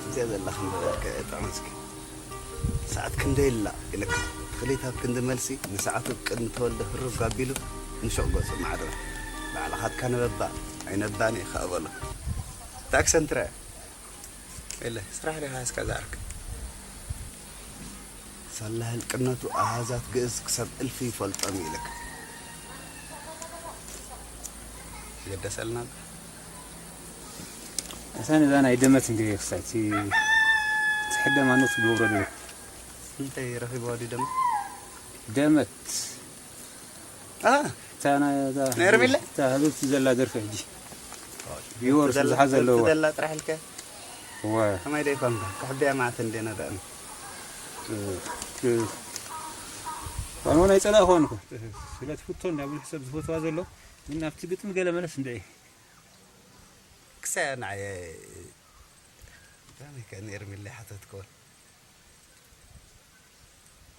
እዚኣ ዘላ ክንበበልከ ጥዑም እስኪ። ሰዓት ክንደይ ኣላ ኢለካ። ትኽሊት ኣብ ክንዲ መልሲ ንሰዓቱ ቅድሚ ተወልደ ህሩግ ኣቢሉ ንሹቕ ገጹ ማዕዶ። ባዕልኻ ትካነበባ ኣይነባን ኢኻ በሎ። ታክሰን ትረአ። የለ፣ ስራሕ ዲኻ እስካ ዝዓርክ? ሳላ ህልቅነቱ ኣሃዛት ግእዝ ክሳብ እልፊ ይፈልጦም እዩ ኢለካ። ይገደሰልና። እሳ ነዛ ናይ ደመት እንዲ ክሳይ እቲ፣ እቲ ሕደ ማኖት ዝገብሮ ድዩ? እንታይ ረኺብዋ ድዩ ደመት? ደመት። አ፣ እታ ናይ፣ እታ ናይ ሄርሜላ? እታ ህብብቲ ዘላ ደርፊ ሕጂ። ቪወርስ ዘላ፣ ብዙሓት ዘለዋ። ዘላ ጥራሕ ኢልካ? እወ። ከመይ ደይ ኮንካ? ክሕብያ ማዕት እንዴ ነረአን። እ፣ እ፣ ዋንዋ ናይ ጸላእ ኾንኩ። ስለ ትፍቶ እንዳ ብዙሕ ሰብ ዝፈትዋ ዘሎ፣ ግን ኣብቲ ግጥሚ ገለ መለስ እንድዒ። ክሳያ ንዓየ፣ ብጣዕሚ ከ ንኤርሚለ ሓተትክዎ።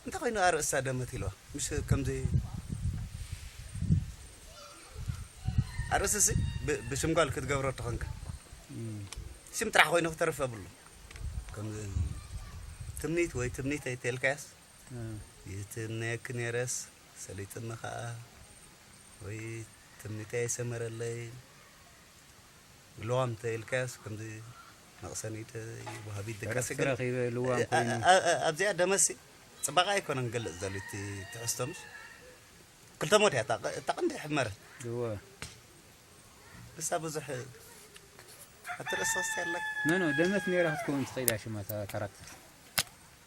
እንታይ ኮይኑ ኣርእስታ ደመት ኢልዋ? ምሽ ከምዚ ኣርእስሲ ብ-፣ ብሽም ጓል ክትገብሮ ተኾንካ። እም። ሽም ጥራሕ ኮይኑ ክተርፍ የብሉ። ከምዚ ትምኒት ወይ ትምኒት ኣይተልካያስ? እም። ይትምነየኪ ነይረስ ሰሊጥኒ ኸኣ ወይ ትምኒተይ ኣይሰመረለይ። ልዋም እንተ ኢልካዮስ ከምዚ መቕሰኒት ወሃቢት ድቃስ ዕረፍቲ ግን ረኺበ ልዋም እ-፣ ኮይኑ። እ-፣ እ-፣ ኣብዚኣ ደመሲ ጽባቐ ኣይኮነን ገልጽ ዘሉ እቲ ትሕዝቶ ምሽ? ክልተ ሞት እያ እታ ቐ-፣ እታ ቀንዲ ሕመረት። እወ። ንሳ ብዙሕ ኣትርእሰስ ያለክ። ኖ፣ ኖ፣ ደመት ነይራ ክትከውን ትኽእል እያ ሽማ እታ ካራክተር።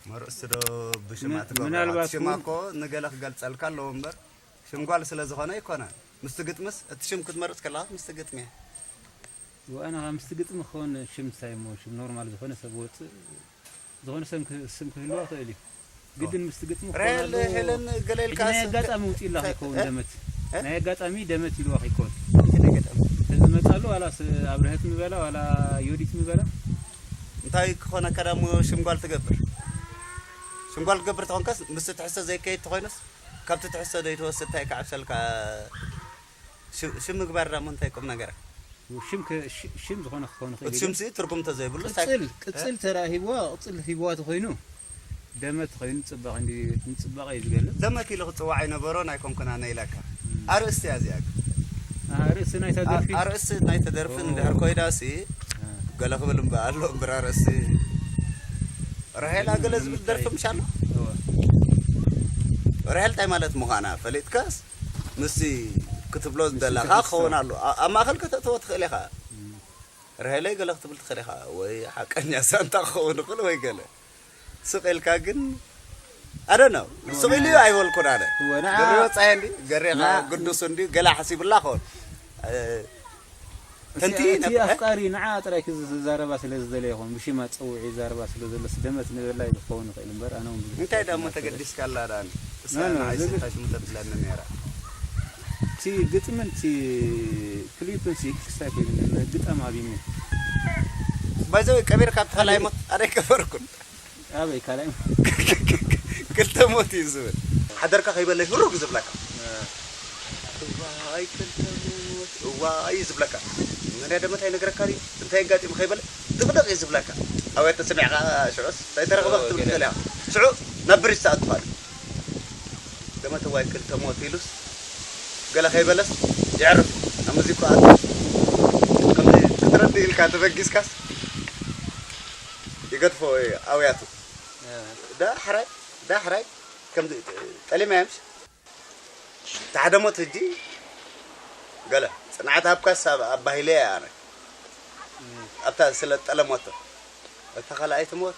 መርእሲ ዶ ብሽማ ም-፣ ትገብሮ? ምናልባት ሽማ እውን እኮ ንገለ ክገልጸልካ ኣለዎ እምበር፣ ሽም ጓል ስለ ዝኾነ ኣይኮነን። ምስቲ ግጥምስ፣ እቲ ሽም ክትመርጽ ከለኻ ምስቲ ግጥሚ እያ። ወኣና ምስቲ ግጥሚ ክኸውን ሽም እንታይ እሞ፣ ሽም ኖርማል ዝኾነ ሰብ ወጽእ፣ ዝኾነ ሰብ ክህ-፣ ስም ክህልዋ ይኽእል እዩ። ግድን ምስቲ ግጥሚ ክኸውን ራሄል ኣለዎ። ሄለን ገለ ኢልካ እቲ ናይ ስ-፣ ኣጋጣሚ ውጽኢላ እ-፣ ከይከውን እ-፣ ደመት። እ-? ናይ ኣጋጣሚ ደመት ኢልዋ ከይከውን። እንታይ ኣጋጣሚ? እዚ መጻሉ ዋላ ስ-፣ ኣብርሀት ምበላ ዋላ ዮዲት ምበላ። እንታይ ክኾነካ ደሞ ሽም ጓል ትገብር? ሽም ጓል ትገብር ተኾንካስ ምስቲ ትሕዝቶ ዘይከይድ ተኾይኑስ ካብቲ ትሕዝቶ ዘይትወስድ እንታይ ክዓብሰልካ? ሽ-፣ ሽም ምግባር ደሞ እንታይ ቁም ነገራ? ሽም ከ-፣ ሽ-፣ ሽም ዝኾነ ክኸውን ይኽእል እቲ እዩ። ሽምሲ ትርጉም እንተዘይብሉ እንታይ ቅጽል፣ ቅጽል ተራ ሂብዋ፣ ቅጽል ሂብዋ ተኾይኑ ደመት ኮይኑ ጽባቐ እንዲ-፣ ንጽባቐ እዩ ዝገልጽ። ደመት ኢሉ ክጽዋዕ ይነበሮን ኣይኮንኩን ኣነ ኢለካ። እም። ኣርእስቲ እያ እዚኣ ግን። ኣርእስቲ ናይታ ኣ-፣ ደርፊ? ኣርእስቲ ናይታ ደርፊ ኦ። እንድሕር ኮይዳሲ እ። ገለ ክብል እምበ ኣሎ እምበር ኣርእስቲ ራሄላ ገለ ዝብል ምንታይ? ደርፊ ምሽ ኣሎ? እወ። ራሄል እንታይ ማለት ምዃና ፈሊጥካስ ምስቲ ክትብሎ ዝደለኻ ክስብስብ። ክኸውን ኣሎ። ኣ-፣ ኣብ ማእከል ከተእትዎ ትኽእል ኢኻ። እም። ርሀለይ ገለ ክትብል ትኽእል ኢኻ፣ ወይ ሓቀኛ ሳንታ ክኸውን ይኽእል ወይ ገለ። ስቕ ኢልካ ግን፣ I don't know። እወ፣ ስቕ ኢሉ ና-፣ ኣይበልኩን ኣነ። እወ፣ ንዓ-፣ ገብረ ወጻኢ እንዲ፣ ገሬኻ ንዓ-፣ ግዱስ እንዲ፣ ገለ ሓሲብላ ኸውን። እ፣ እቲ፣ ተንቲ እቲ ነብ-፣ እ? ኣፍቃሪ ንዓ ጥራይ ክዝ-፣ ክዛረባ ስለ ዝደለየ ይኸውን፣ ብሽማ ጸውዒ ይዛረባ ስለ ዘሎ፣ ስደመት ንበላ ይኸውን ይኽእል እምበር፣ ኣነ እውን ብዙሕ እንታይ ደኣ እሞ ኣይፈልጥን። ተገዲስካ ኣላ ደኣ? እሳ ኖ፣ ኖ፣ ንዓይ ዝግ-፣ ስንታይ ሽሙ ተብለኒ ነይራ። እቲ ግጥምን እቲ ክሊፕን ሲ ክስታይ ኮይኑ ግጣም ኣቢኒ። ባይዘወይ ቀቢርካ ኣብቲ ካልኣይ ሞት ኣነ ኣይቀበርኩን። ኣበይ ካልኣይ ሞት? ክልተ ሞት እዩ ዝብል። ሓደርካ ከይበለይ ህሩግ ዝብለካ። እ። እዋይ ክልተ ሞት፣ እዋይ እዩ ዝብለካ። መን ደመት ኣይነግረካ ድዩ? እንታይ ኣጋጢሙ ከይበለ ድቕድቕ እዩ ዝብለካ። ኣበይ ተሰሚዕካ ሽዑስ? እንታይ ተረኽበ ኦ፣ ክትብል ገለ። ትኽእል ኢኻ። ሽዑ ናብ ብሪጅ ትኣቱ ማለት እዩ። ደመት እዋይ ክልተ ሞት ኢሉስ ገለ ከይበለስ የዕርፍ። ኣብ ሙዚቃ ኣትዩ ከምዚ ክትረዲ ኢልካ ተበጊስካስ ይገድፎ ኣውያቱ። እ። ዳሕራይ፣ ዳሕራይ ከምዚ ጠሊማ እያ ምሽ? ሓደ ሞት ሕጂ ገለ ጽንዓት ሃብካስ ኣብ ኣባሂለ እየ ኣነ። ኣብታ ስለ ጠለሞቶ። እታ ካልኣይቲ ሞት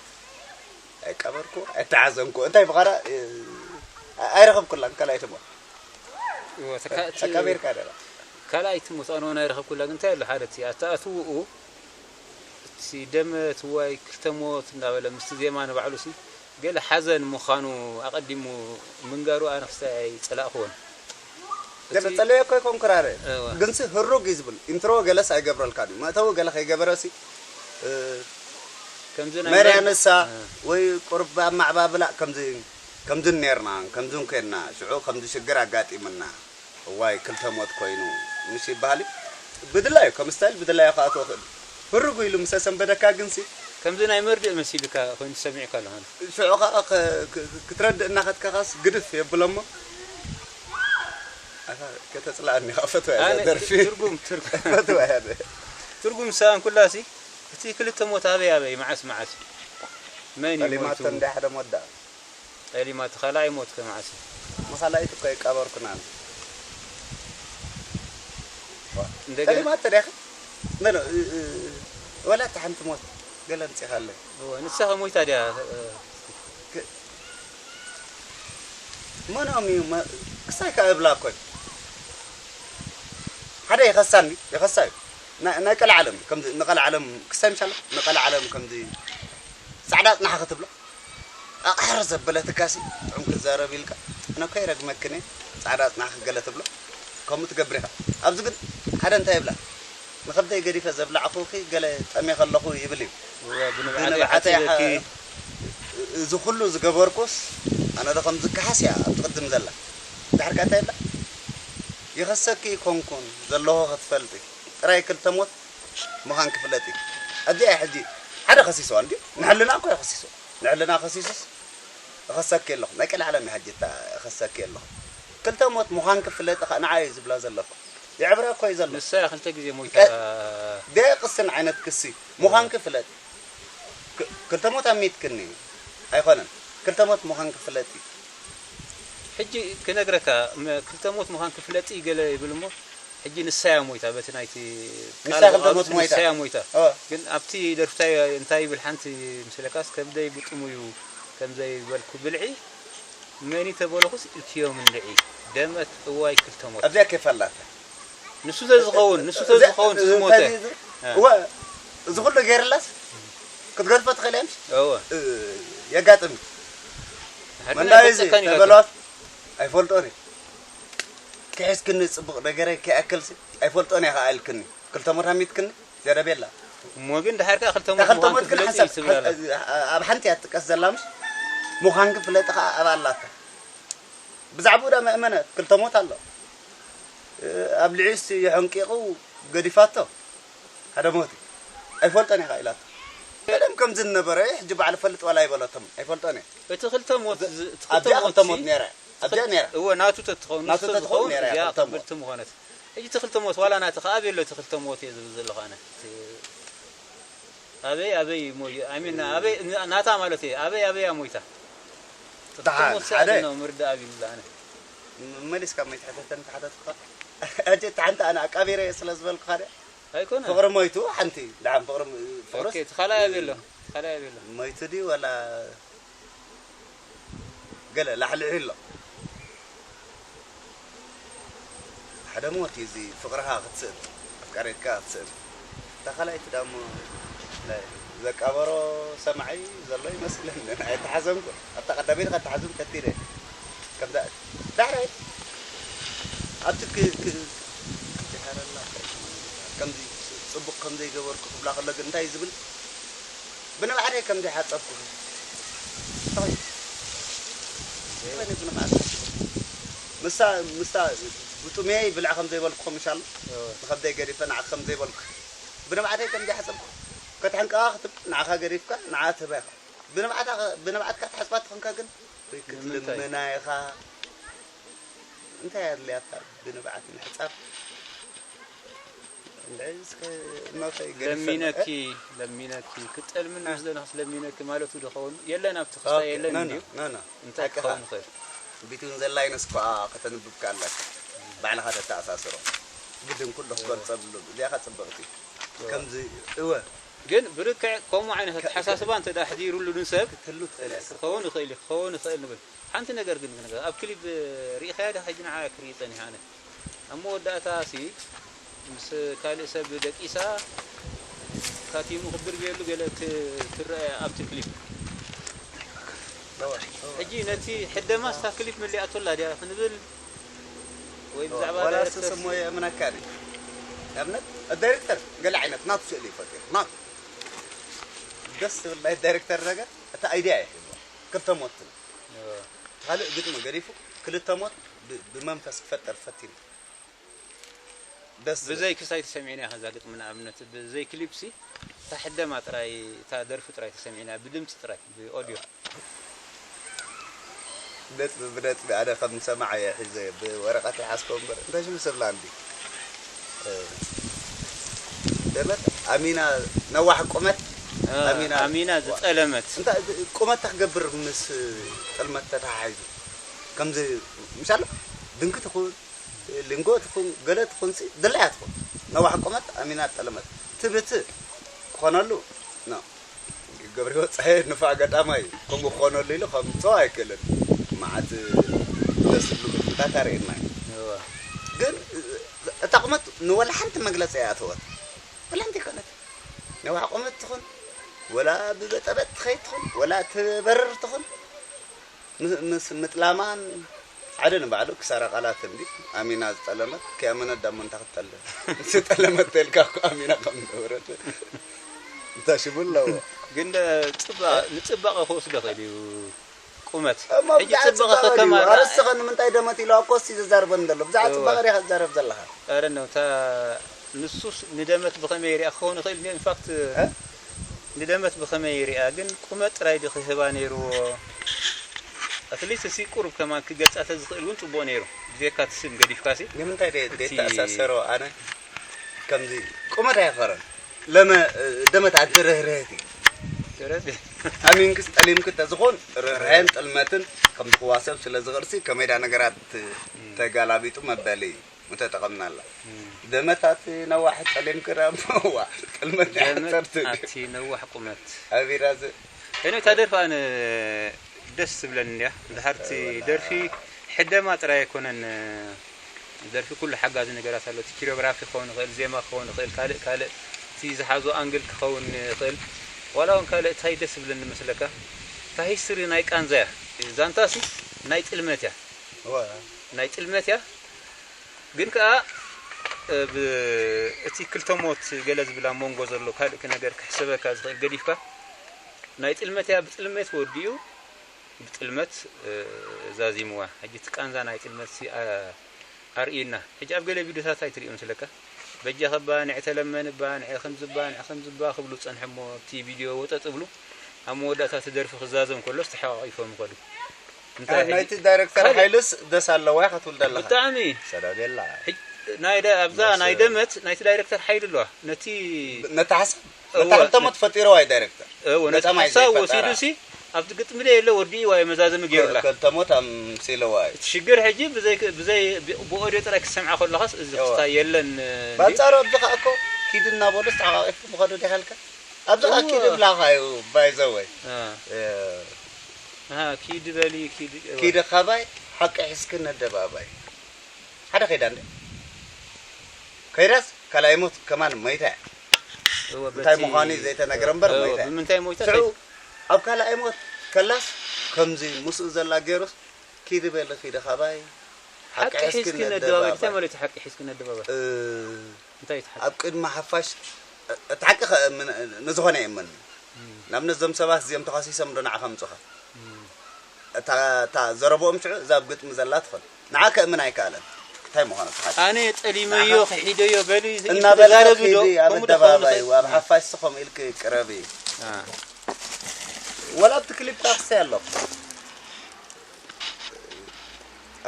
ኣይቀበርኩ፣ ኣይተሓዘንኩ። እንታይ ብቐራ፣ እ፣ ኣይረኸብኩላን ካልኣይቲ ሞት። እወ፣ ተካ-፣ እቲ ተቀቢርካ ደላ። ካልኣይቲ ሞት ኣነ እውን ኣይረኸብኩላ፣ ግን እንታይ ኣሎ ሓደ እቲ ኣተኣትውኡ፣ እቲ ደመ ትዋይ ክልተ ሞት እንዳበለ ምስቲ ዜማ ንባዕሉ ሲ ገለ ሓዘን ምዃኑ ኣቐዲሙ ምንጋሩ ኣነ ክስታይ ኣይጸላእክዎን። ገለ እቲ ጸለየ እኮ ይኮን ክራረ። እወ። ግንሲ ህሩግ እዩ ዝብል። ኢንትሮ ገለስ ኣይገብረልካን እዩ። መእተዊ ገለ ከይገበረ ሲ፣ እ፣ ከምዚ ናይ መርያ መር-፣ ንሳ እ። ወይ ቁርብ ኣማዕባብላ ከምዚ፣ ከምዚ ኔርና፣ ከምዚ ኮይንና፣ ሽዑ ከምዚ ሽግር ኣጋጢምና። እዋይ ክልተ ሞት ኮይኑ ምስ ይበሃል እዩ። ብድላዩ ከም ስታይል ብድላዩ ክኣትዎ ክእል። ህርጉ ኢሉ ምስ ኣሰንበደካ ግንሲ ከምዚ ናይ መርድእ መሲልካ ኮይኑ ሰሚዕካ ኣለኻ። ሽዑ ኸኣ ኸ-፣ ክ-፣ ክትረድእ እናኸድካኻስ ግድፍ የብሎ እሞ፣ ኣታ ከተጽልኣኒ ኢኻ። ፈትዋ እያ እዛ ኣነ ደርፊ። ትርጉም፣ ትርጉም። ፈትዋ እያ እዛ። ትርጉም ሰኣን ኩላሲ፣ እቲ ክልተ ሞት ኣበይ ኣበይ፣ መዓስ መዓስ እዩ? መን እዩ ጠሊማቶ ሞይቱ? እንዳ ሓደ ሞት ደኣ። ጠሊማ እቲ ካልኣይ ሞት ከ መዓስ እዩ? ንኻልኣይቲ እኮ ኣይቀበርኩን ኣነ። እንደገና ጠሊማቶ ዲያኺ? ኖ፣ ኖ፣ እ-፣ እ-፣ ወላ እታ ሓንቲ ሞት ገለ ኣምጺኻለይ። እወ፣ ንሳ ከ ሞይታ ድያ? እ፣ ክ-፣ መኖም እዩ መ-፣ ክሳይ ከኣ እብላ እኮ እዩ። ሓደ ይኸሳኒ፣ ይኸሳ እዩ። ናይ፣ ናይ ቀልዓለም፣ ከምዚ ንቀልዓለም ክሳይ ምሻለ፣ ንቀልዓለም ከምዚ ጻዕዳ ጽናሕ ክትብሎ። ኣቕሕር ዘበለትካሲ ጥዑም ክዛረብ ኢልካ፣ ኣነ እኮ ይረግመክን እየ፣ ጻዕዳ ጽናሕ ገለ ትብሎ፣ ከምኡ ትገብር ኢኻ። ኣብዚ ግን ሓደ እንታይ ይብላ፣ ንኸብደይ ገዲፈ ዘብላዕኹኺ ገለ ጠምየ ከለኹ ይብል እዩ። እወ፣ ብንብዓተይ ብንብዓተይ ሓ-፣ ሓቲተኪ። እዚ ኩሉ ዝገበርኩስ፣ ኣነ ዶ ከምዚ ከሓስ እያ ኣብቲ ቅድም ዘላ። ድሕርካ እንታይ ይብላ፣ ይኸሰኪ ይኮንኩን ዘለኹ ክትፈልጢ፣ ጥራይ ክልተ ሞት ምዃንኪ ፍለጢ። ኣዚኣ ሕጂ ሓደ ከሲስዋ እንድዩ፣ ንሕልና እኮ እዩ ከሲስዋ። ንሕልና ከሲሱስ እኸሰኪ ኣለኹ። ናይ ቀልዓለም እያ ሕጂ እታ እኸሰኪ ኣለኹ። ክልተ ሞት ምዃንኪ ፍለጢ ኸኣ ንዓ እዩ ዝብላ ዘሎ እኮ። የዕብራ እኮ እዩ ዘሎ። ንሳ እያ ክልተ ግዜ ሞይታ። ቀ-፣ ደየቕስን ዓይነት ክሲ ምዃንኪ ፍለጢ። ክ-፣ ክልተ ሞት ኣሚትክኒ ኣይኮነን። ክልተ ሞት ምዃንኪ ፍለጢ። ሕጂ ክነግረካ፣ መ-፣ ክልተ ሞት ምዃንኪ ፍለጢ ገለ ይብል እሞ፣ ሕጂ ንሳ እያ ሞይታ፣ በቲ ናይቲ ንሳ ቃል ክልተ ብቓሉ ሞት ሞይታ። ንሳ እያ ሞይታ። ኦ። ግን ኣብቲ ደርፍታ እንታይ ይብል ሓንቲ ምስለካስ፣ ከብደይ ብጥሙዩ ከም ዘይበልኩ ብልዒ፣ መኒ ተበለኹስ ኢልክዮ ምንድዒ፣ ደመት እዋይ ክልተ ሞት። ኣብዚኣ ኬፍ ኣላታ። ንሱ ተዝኸውን፣ ንሱ እዚ፣ ተዝኸውን እዚ ዝሞተ። እንታይ እዚ? እ። እወ፣ እዚ ኩሉ ገይርላስ ክትገድፎ ትኽእል እያ ምሽ? እወ። እ፣ የጋጥም። ሓድና መንዳይ እዚ ይፈልጠካን እዩ ተበሏት ኣይፈልጦን እዩ። ክሕዝክኒ ጽቡቕ ነገረይ ከይኣክልሲ ኣይፈልጦን እየ ከኣ ኢልክኒ። ክልተ ሞት ኣሚትክኒ ዘረቤላ። እሞ ግን ድሓር ከኣ ክልተ እታ ሞት ክልተ ምዃን ሞት ግን ክፍለጥ ሓንሳብ እዩ ትብል ኣላ። ኣብ ሓንቲ እያ ትጥቀስ ዘላ ምሽ? ምዃን ክፍለጥ ከኣ ኣብ ኣላታ። ብዛዕባኡ ዳ መእመነ ክልተ ሞት ኣሎ። ኣብ ልዕሊስ የሐንቂቑ ገዲፋቶ። ሓደ ሞት እዩ። ኣይፈልጦን እየ ከኣ ኢላቶ። ቀደም ከም ዝነበረ ሕጂ ባዕሉ ፈልጥ ዋላ ኣይበለቶም። ኣይፈልጦን እየ። እቲ ክልተ ሞት እዚ ዝ-፣ እቲ ክልተ ኣብዚኣ ሞት ክልተ ሲ-፣ ሞት ነይራ። ኣብዚኣ ነይራ። እወ፣ ናቱ ተትኸውን፣ ናቱ ንሱ ተትኸውን ተዝኸውን፣ ነይራ እያ እዚኣ ክልተ ሞት። ቅብልቲ ምኾነት። ሕጂ እቲ ክልተ ሞት ዋላ ናቲ ከኣ ኣበይ ኣሎ እቲ ክልተ ሞት እየ ዝብል ዘለኹ ኣነ። እቲ ኣበይ፣ ኣበይ ሞይ-፣ I mean፣ ኣበይ፣ ን-፣ ናታ ማለት እየ። ኣበይ፣ ኣበይ እያ ሞይታ? እቲ ክልተ ደሓን፣ ሞት ሲ ሓደ። ኣበይ ነው ምርዳእ ኣቢሉላ ኣነ። ም-፣ መሊስካ መይትሕተተን ተሓተትኩኻ። ሕጂ እቲ ሓንቲ ኣነ ኣቃቢረ እየ ስለ ዝበልኩኻ ድያ? ኣይኮነን። ፍቕሪ ሞይቱ ሓንቲ፣ ደሓን ፍቕሪ ም-፣ ፍቕርስ ኦኬ፣ እቲ ካልኣይ ኣበይ ኣሎ? እቲ ካልኣይ ኣበይ ኣሎ? ሞይቱ ድዩ ዋላ ገለ ላሕልሒ ኣሎ። ሓደ ሞት እዩ እዚ ፍቕርኻ ክትስእን፣ ኣፍቃሪትካ ክትስእን። እታ ካልኣይቲ ዳሞ ናይ ዘቃበሮ ሰማዒ ዘሎ ይመስለኒ። ኣይተሓዘንኩ። ኣብታ ቀዳመይቲ ከተሓዝን ፈቲነ። ከምዛ ዳሕራይ ኣብቲ ክ-፣ ክ-፣ ድሓረላ ከምዚ ጽቡቕ ከም ዘይገበርኩ ክብላ ከሎ ግን እንታይ እዩ ዝብል? ብንብዓተይ ከም ዘይሓጸብኩ። እንታይ? እንታይ ብንብዓት? ምስታ፣ ምስታ ብጥሜይ ብልዕ ከም ዘይበልኩ፣ ምሻል እወ። ንኸብደይ ገዲፈ ንዓኻ ከም ዘይበልኩ። ብንብዓተይ ከም ዘይሓጸብኩ። ከተሕንቀቓ ክትብል ንዓኻ ገዲፍካ፣ ንዓ ትህባ ኢኻ። ብንብዓታ፣ ብንብዓትካ ትሓጽባ ተኾንካ ግን፣ ወይ ንምንታይ? ክትልምና ኢኻ። እንታይ ኣድልያታ ብንብዓት ምሕጻብ? እንድዒ እስከ እኖተይ ገዲፈ ለሚነኪ፣ ለሚነኪ፣ ክትጠልምኒ ምስ ደለኽስ ለሚነኪ ማለቱ ዶ ኸውን? የለን ኣብቲ ክስታይ ኦኬ፣ የለን ኖ፣ ኖ፣ እንድዩ። ኖ፣ ኖ። እንታይ ሓቅኻ። ክኸውን ይኽእል? ቢትዊን ዘ ላይንስ እኳ ከተንብብካ ኣለካ። ባዕልኻ ተተኣሳስሮ ግድን ኩሉ ክገልጸሉ እዚኣ ኸኣ ጽብቕቲ ከምዚ እወ ግን ብርክዕ ከምኡ ዓይነት ኣተሓሳስባ እንተ ደኣ ኣሕዲሩሉ ንሰብ ክትህሉ ትኽእል እያ። ክኸውን ይኽእል እዩ ክኸውን ይኽእል ንብል ሓንቲ ነገር ግን ነገር ኣብ ክሊፕ ርኢኻያ ዳ ሕጂ ንዓ ክርኢ ጸኒሐ ኣነ ኣብ መወዳእታ ሲ ምስ ካልእ ሰብ ደቂሳ ካቲሙ ክብር ገይርሉ ገለ ክ- ክረአ ኣብቲ ክሊፕ ሕጂ ነቲ ሕደማ ስታ ክሊፕ መሊኣቶ ኣላ ድያ ክንብል ወይ ብዛዕባ ዋላ ዳይረክተር ስስሞ የእምነካ ድዩ ንኣብነት ዳይሬክተር ገለ ዓይነት ናቱ ስእሊ እዩ ፈጢሩ ናቱ ደስ ዝብል ናይ ዳይሬክተር ነገር እቲ ኣይድያ እዩ ሒዝዎ ክልተ ሞት ትብል ካልእ ግጥሚ ገዲፉ ክልተ ሞት ብ- ብመንፈስ ክፈጥር ፈቲኑ ደስ ዝብል ብዘይ ክሳይ ተሰሚዕና ኢኻ እዛ ግጥሚ ንኣብነት ብዘይ ክሊፕሲ እታ ሕደማ ጥራይ እታ ደርፊ ጥራይ ተሰሚዕና ብድምፂ ጥራይ ብኦድዮ ነጥቢ ብነጥቢ ኣነ ከም ሰማዓ እየ ሒዘ ብወረቐት ይሓዝኮ እምበር እንታይ ሽሙ ሰብ ላንዲ ደመት ኣሚና ነዋሕ ቁመት ኣሚና ኣሚና ዝጠለመት እንታይ ቁመት ክገብር ምስ ጥልመት ተተሓሒዙ ከምዚ ምሻሎ ድንኪ ትኹን ሊንጎ ትኹን ገለ ትኹን ሲ ድላያ ትኹን ነዋሕ ቁመት ኣሚና ጠለመት ትብትእ ክኾነሉ ኖ ገብረ ወፀሐ ንፋዕ ገዳማይ ከምኡ ክኾነሉ ኢሉ ከምፅኦ ኣይክእልን መዓት ደስ ዝብሉ ግጥምታት ኣርእየና እዩ እወ ግን እታ ቁመት ንወላ ሓንቲ መግለፂ ኣይኣተወት ወላ ሓንቲ ኣይኮነት ነዋሕ ቁመት ትኹን ወላ ብበጠበጥ ትኸይድ ትኹን ወላ ትበርር ትኹን ምስ- ምስ ምጥላማን ሓደ ንባዕሉ ክሳራ ቃላት እንዲ ኣሚና ዝጠለመት ከያመነት ዳሞ እንታ ክትጠልም ዝጠለመት ተልካ እኮ ኣሚና ከም ዝነበረት እንታይ ሽሙ ኣለዎ ግን ጽባቐ ንጽባቐ ክወስዶ ኽእል እዩ ቁመት ሕጂ ጽባቐ ጽባቐ ከተማ ድዩ? ኣረስኸ ንምንታይ ደመት ኢለዋ እኮ እስቲ ዘዛርበን ዘሎ ብዛዕባ እወ። ጽባቐ ዲኻ ትዛረብ ዘለኻ ኣረ ነው እታ ንሱስ ንደመት ብኸመይ ይሪኣ ክኸውን ይኽእል ኢንፋክት እ? ንደመት ብኸመይ ይሪኣ ግን ቁመት ጥራይ ድዩ ክህባ ነይርዎ ኣትሊስት እሲ ቁሩብ ከማን ክገልጻ ተዝኽእል እውን ጽቡቕ ነይሩ ብዘይካ እቲ ስም ገዲፍካሲ ንምንታይ ደ- እቲ- ደይተኣሳሰሮ ኣነ ከምዚ ቁመት ኣይፈረን ለመ ደመት ኣንቲ ርህርህቲ ደረት ኣሚንክስ ጠሊምክ ተዝኾን ርህርህን ጥልመትን ከም ዝኽዋሰብ ስለ ዝቕርሲ ከመይዳ ነገራት ተጋላቢጡ መበሊ ምተጠቐምናላ ደመታት ነዋሕ ጠሊምክ ራምዋ ጥልመት ደመት ያሰርት ኣቲ ነዋሕ ቁመት ኣቢራዝ እኔ እታ ደርፊ ኣነ ደስ ትብለኒ እንድያ እንድሓር እቲ ደርፊ ሕደማ ጥራይ ኣይኮነን ደርፊ ኩሉ ሓጋዚ ነገራት ኣሎ እቲ ኪሮግራፊ ክኸውን ይኽእል ዜማ ክኸውን ይኽእል ካልእ ካልእ እቲ ዝሓዞ ኣንግል ክኸውን ይኽእል ዋላ እውን ካልእ እንታይ ደስ ዝብለኒ መስለካ እታ ሂስትሪ ናይ ቃንዛ እያ ዛንታሲ ናይ ጥልመት እያ ናይ ጥልመት እያ ግን ከኣ ብ- እቲ ክልተ ሞት ገለ ዝብል ኣብ መንጎ ዘሎ ካልእ ነገር ክሕሰበካ ዝኽእል ገዲፍካ ናይ ጥልመት እያ ብጥልመት ወዲኡ ብጥልመት እ፣ ዛዚምዋ ሕጂ እቲ ቃንዛ ናይ ጥልመት ሲ ኣ- ኣርእዩና ሕጂ ኣብ ገለ ቪድዮታት ኣይትርእዮም ስለካ በጃኸባ ንዕ ተለመንባ ንዕ ከምዝባ ንዕ ከምዝባ ክብሉ ጸንሐሞ ኣብቲ ቪድዮ ወጠጥ ብሉ ኣብ መወዳእታ እቲ ደርፊ ክዛዘም ከሎስ ተሓቋቒፎም ይኸዱ እንታይ ሕጂ- ናይቲ ዳይሬክተር ካልእ- ሓይልስ ደስ ኣለዋ ኢኻ ትብል ዘለኻ ብጣዕሚ ሰዳቤላ ናይ ዳ- ኣብዛ ናይ ደመት ናይቲ ዳይሬክተር ሓይሊ ኣለዋ ነቲ ነቲ ሓሳብ እወ። ነቲ ሓንተሞ ትፈጢረዋ እዩ ዳይሬክተር እወ ነቲ ገጠማ እዩ ሓሳብ ዘይፈጠራ። ወሲዱ ሲ ኣብቲ ግጥሚ ደ የለ ወዲእዋ እዩ መዛዘሚ ገይሩላ ከልተሞት ኣምሲለዋ እዩ እቲ ሽግር ሕጂ ብዘይ ብዘይ ብኦድዮ ጥራይ ክትሰምዓ ከለኻስ እዚ እወ። ክስታይ የለን በንጻሩ ኣብዚ ከዓ እኮ ኪድ እናበሉ ዝተሓቃቂፉ ምኸዱ ዲሃልካ ኣብዚ ከዓ ኪድ ብላኻ እዩ ባይዘወይ አ፣ አ፣ ኪድ በሊ ኪድ እወ። ኪድ ካባይ ሓቂ ሒዝክን ኣደባባይ ሓደ ከይዳ እንደ ከይዳስ ካልኣይ ሞት ከማን መይታ እያ እወ፣ እንታይ በቲ- ምዃኑ እዩ ዘይተነግረ እምበር እወ፣ መይታ እያ ብምንታይ ሞይታ ሽዑ ኣብ ካልኣይ ሞት ከላስ ከምዚ ምስኡ ዘላ ገይሩስ ኪዲ በሊ ኪዲ ካባይ ሓቂ ሓቂ ሒዝክን ሒዝክን ኣደባባይ ኣደባባይ እንታይ ማለት እዩ ሓቂ ሒዝክን ኣደባባይ እ፣ እንታይ እዩ እቲ ሓቂ ኣብ ቅድሚ ሓፋሽ እቲ ሓቂ ኸ- ምን- ንዝኾነ የመኒ ንኣብነት እዞም ሰባት እዚኦም ተኸሲሶም ዶ ንዓኻ ምፁኻ እታ እታ ዘረብኦም ሽዑ እዛ ኣብ ግጥሚ ዘላ ትኾን ንዓ ከእምን ኣይከኣለን እንታይ ምዃኑ እቲ ሓቂ ኣነ ጠሊመዮ ክሒደዮ በሊ እናበልካ ተዛረቢ ዶ ኪዲ ኣብ ከምኡ ዶ ክኸውን ኣደባባይ ይኽእል? ኣብ ሓፋሽ ስኾም ኢልክ ቅረቢ አ፣ ወላ ኣብቲ ክሊፕ ካክስታይ ኣሎ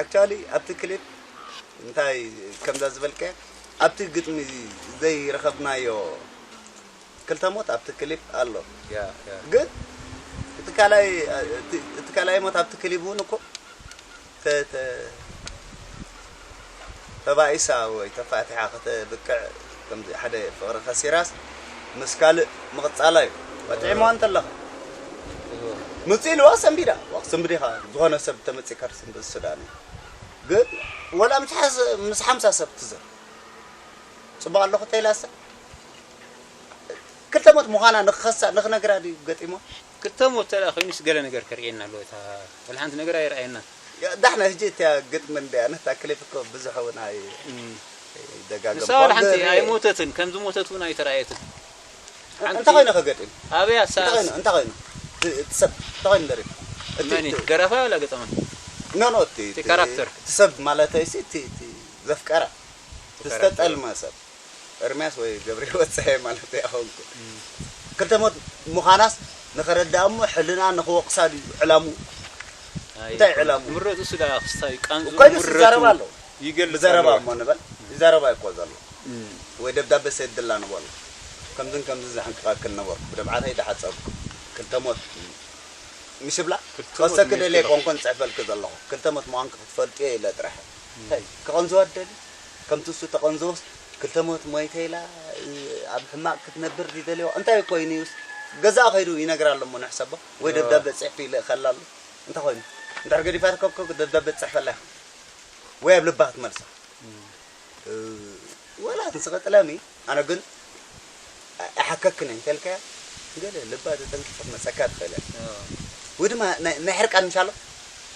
ኣክቹዋሊ ኣብቲ ክሊፕ እንታይ ከምዛ ዝበልካያ ኣብቲ ግጥሚ ዘይረኸብናዮ ክልተ ሞት ኣብቲ ክሊፕ ኣሎ ያ፣ ያ። ግን እቲ ካልኣይ እቲ- እቲ ካልኣይ ሞት ኣብቲ ክሊፕ እውን እኮ ተ- ተ- ተባኢሳ ወይ ተፋቲሓ ከተብቅዕ ከምዚ ሓደ ፍቕሪ ከሲራስ ምስ ካልእ ምቕጻላ እዩ። ጥዒምዋ እንተለኻ ምጽእ ኢልዋ ሰንቢዳ። ዋክ ስንብድ ኢኻ ዝኾነ ሰብ ተመጺእካ ትስንብድ ሱዳን እዩ። ግን ወላ ምስ ሓስ-፣ ምስ ሓምሳ ሰብ ትዘር ጽቡቕ ኣለኹ ተኢላሰ ክልተ ሞት ምዃና ንኽኸሳ ንኽነግራ ድዩ ገጢሞ? ክልተ ሞት ተላ ኮይኑስ ገለ ነገር ከርእየና ኣለዎ። እታ ወላ ሓንቲ ነገር ኣይረኣየናን። ዳሕና ሕጂ እቲያ ግጥሚ እንድያ ነታ ክሊፕ እኮ ብዙሕ እውን ኣይ እም። ደጋገም ንሳ ወላ ሓንቲ ኣይሞተትን፣ ከም ዝሞተት እውን ኣይተራእየትን። ሓንቲ እንታይ ኮይኑ ከገጢም? ኣበይ ኣሳ እንታይ ኮይኑ እንታይ ኮይኑ እቲ ሰብ እንታይ ኮይኑ ደሪፍ እቲ መን እዩ? እቲ ደራፋይ ወላ ገጠማ? ኖ ኖ እቲ እቲ ካራክተር። እቲ ሰብ ማለት ኣይሲ እቲ እቲ ዘፍቀራ እቲ ዝተጠልመ ሰብ ኤርምያስ ወይ ገብረ ህይወት ፀሃየ ማለት ኣይኮንኩ። ክልተ ሞት ምዃናስ ንኸረዳእ እሞ ሕልና ንኽወቕሳ ድዩ ዕላሙ? እንታይ ዕላሙ? ምረቱ እሱ ደኣ ክስታይ ቃንዙ እኮ ኢሉስ ምረቱ ይዛረብ ኣሎ። ይገልጽ ብዘረባ ኣሎ። እሞ ንበል ይዛረባ እኮ ዘሎ እም። ወይ ደብዳቤ ሰድላ ንበሎ ከምዝን ከምዚ ዘሕንቅቐክን ነበርኩ ብደብዓተይ ደሓጸብኩ ክልተ ሞት ምሽ ብላ ክልተ ሞት ከሰኪ ምሽ ደልየ ብላ። ኮንኮን ጽሕፈልኪ ዘለኹ ክልተ ሞት ምዃንኪ ክትፈልጥዮ ኢለ ጥራሕ እንታይ ክቐንዝዋ ትደሊ ከምቲ እሱ ተቐንዝወስ ክልተ ሞት ሞይተ ኢላ ኣብ ሕማቕ ክትነብር ዝደልዮ እንታይ ኮይኑ እዩስ ገዛእ ከይዱ ይነግራ ኣሎ እሞ ንሕሰቦ ወይ እ። ደብዳቤ ጽሕፊ ይልእኸላ ኣሎ እንታይ ኮይኑ እንድሕር ገዲፋት ከብከብ ደብዳቤ ትጽሕፈላ ኢኻ ወይ ኣብ ልባ ክትመልሳ እ፣ ወላ ንስኺ ጥለሚ ኣነ ግን ኣይሓከክን እየ እንተልካያ ገለ ልባ ተጠንቂቐ ክትመፀካ ትኽእል እያ ወይ ድማ ናይ ናይ ሕርቃን ምሻሎ